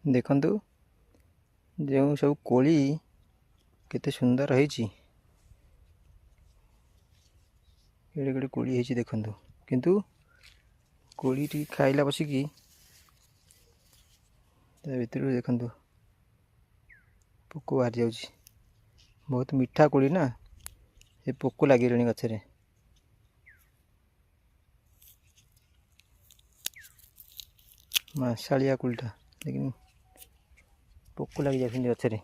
ଦେଖନ୍ତୁ ଯେଉଁ ସବୁ କୋଳି କେତେ ସୁନ୍ଦର ହେଇଛି, କେଡ଼େ କେଡ଼େ କୋଳି ହେଇଛି ଦେଖନ୍ତୁ। କିନ୍ତୁ କୋଳିଟି ଖାଇଲା ବସିକି ତା ଭିତରୁ ଦେଖନ୍ତୁ ପୋକ ବାହାରି ଯାଉଛି। ବହୁତ ମିଠା କୋଳି ନା, ଏ ପୋକ ଲାଗିଗଲେଣି ଗଛରେ। ମାଂସାଳିଆ କୋଳିଟା, ଲେକିନ୍ ପୋକ ଲାଗି ଯାଉଛନ୍ତି ଗଛରେ।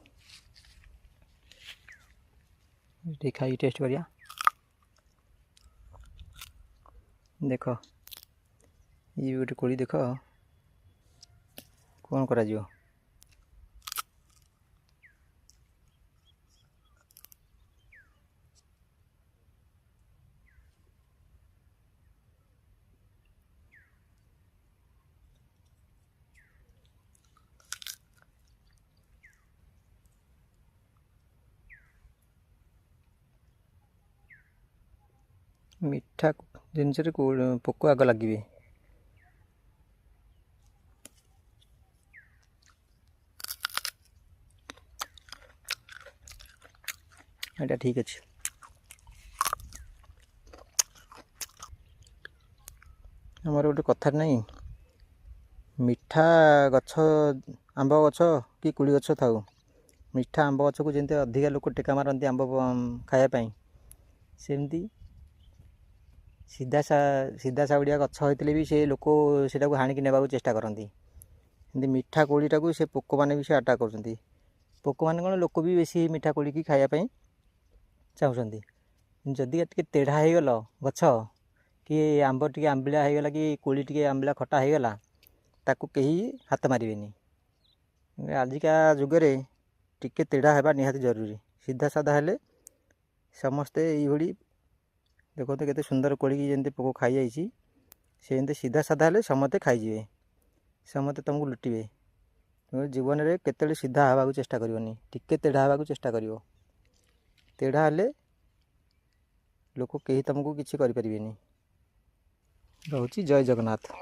ଟିକେ ଖାଇକି ଟେଷ୍ଟ କରିବା। ଦେଖ ଇଏ ବି ଗୋଟେ କୋଳି, ଦେଖ କ'ଣ କରାଯିବ। ମିଠା ଜିନିଷରେ ପୋକ ଆଗ ଲାଗିବେ। ଏଇଟା ଠିକ୍ ଅଛି। ଆମର ଗୋଟେ କଥାରେ ନାହିଁ, ମିଠା ଗଛ ଆମ୍ବ ଗଛ କି କୋଳି ଗଛ ଥାଉ, ମିଠା ଆମ୍ବ ଗଛକୁ ଯେମିତି ଅଧିକା ଲୋକ ଟେକା ମାରନ୍ତି ଆମ୍ବ ଖାଇବା ପାଇଁ, ସେମିତି ସିଧା ସାଉଡ଼ିଆ ଗଛ ହେଇଥିଲେ ବି ସେ ଲୋକ ସେଟାକୁ ହାଣିକି ନେବାକୁ ଚେଷ୍ଟା କରନ୍ତି। ସେମିତି ମିଠା କୋଳିଟାକୁ ସେ ପୋକମାନେ ବି ସେ ଆଟାକ୍ କରୁଛନ୍ତି। ପୋକମାନେ କ'ଣ, ଲୋକ ବି ବେଶୀ ମିଠା କୋଳିକି ଖାଇବା ପାଇଁ ଚାହୁଁଛନ୍ତି। ଯଦି ଟିକେ ତେଢ଼ା ହେଇଗଲ ଗଛ, କି ଆମ୍ବ ଟିକେ ଆମ୍ବିଳା ହେଇଗଲା, କି କୋଳି ଟିକେ ଆମ୍ବିଳା ଖଟା ହେଇଗଲା, ତାକୁ କେହି ହାତ ମାରିବେନି। ଆଜିକା ଯୁଗରେ ଟିକେ ତେଢ଼ା ହେବା ନିହାତି ଜରୁରୀ। ସିଧା ସାଧା ହେଲେ ସମସ୍ତେ ଏଇଭଳି ଦେଖନ୍ତୁ କେତେ ସୁନ୍ଦର କୋଳିକି ଯେମିତି ପୋକ ଖାଇଯାଇଛି, ସେମିତି ସିଧା ସାଧା ହେଲେ ସମସ୍ତେ ଖାଇଯିବେ, ସମସ୍ତେ ତୁମକୁ ଲୁଟିବେ। ତେଣୁ ଜୀବନରେ କେତେବେଳେ ସିଧା ହେବାକୁ ଚେଷ୍ଟା କରିବନି, ଟିକେ ତେଢ଼ା ହେବାକୁ ଚେଷ୍ଟା କରିବ। ତେଢ଼ା ହେଲେ ଲୋକ କେହି ତୁମକୁ କିଛି କରିପାରିବେନି। ରହୁଛି, ଜୟ ଜଗନ୍ନାଥ।